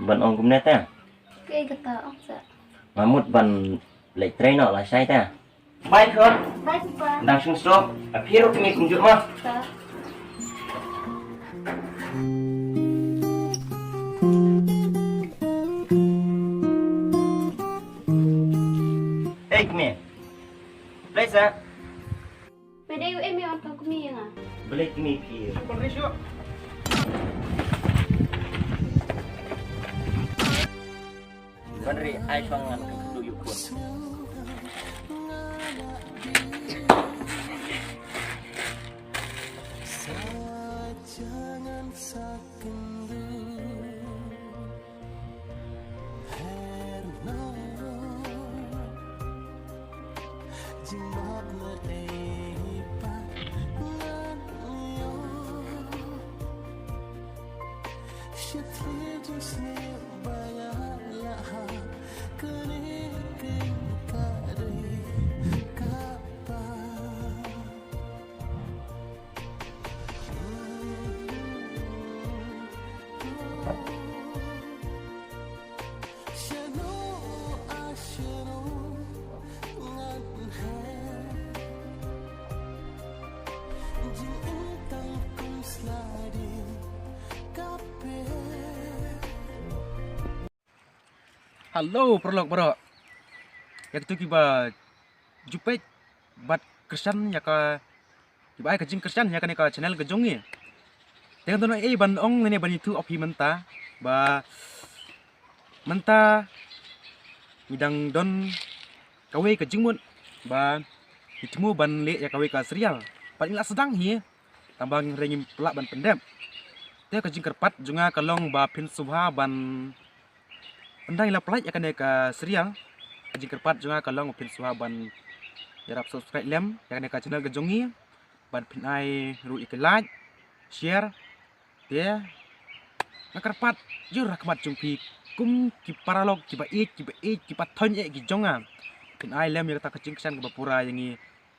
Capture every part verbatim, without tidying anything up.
Ban ong kumne te. Kaei kata, ong sa. Nga mut ban leit trei noh, lashai te. Bye khun. Bye papa. Dang sngewsuk. Ap hi ruh kmie kumjuh mo. Sa. Ei kmie. Blei sa. Phi dei u ei me wan pha kmie ïa nga. Blei kmie phi. Shu pynri shu. Ban ri ai shong ngan kan kynduh ïa u khun. Hello paralok baroh. Ïa kito kiba ju peit bad kyrshan ïa ka, kiba ai ka jingkyrshan ïa kane ka channel ka jong ngi. Te nga don ei ban ong ne ban ïathuh ïa phi mynta ba mynta ngi dang don kawei ka jingmut ba ngi thmu ban leh ïa kawei ka serial. Pat ngi la sdang hi tang ba ngi hynrei ngim lah ban pyndep. Te ka jingkyrpad jong nga ka long ba phin sngewbha ban ynda ngi la pynlait ïa kane ka serial, ka jingkyrpad jong nga ka long ba phin sngewbha ban ïarap subscribe lem ïa kane ka channel ka jong ngi, ban phin ai ruh ïa ki like, share. Te nga kyrpad jur ha khmat jong phi kum ki paralok kiba ïeit, kiba ïeit, kiba thoiñ eh ki jong nga. Phin ai lem ïa kata ka jingkyrshan kaba pura ïa ngi,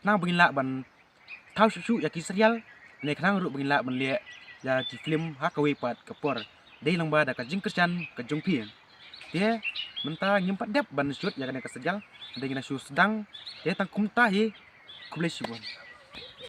khnang ba ngin lah ban thaw shuh shuh ïa ki serial, ne khnang ruh ba ngin lah ban leh ïa ki film ha kawei pat ka por. Dei lyngba da ka jingkyrshan ka jong phi. Te mynta ngim pat dep ban shoot ïa kane ka serial, dei ngi dang shu sdang. Te tang kumta hi, khublei shibun.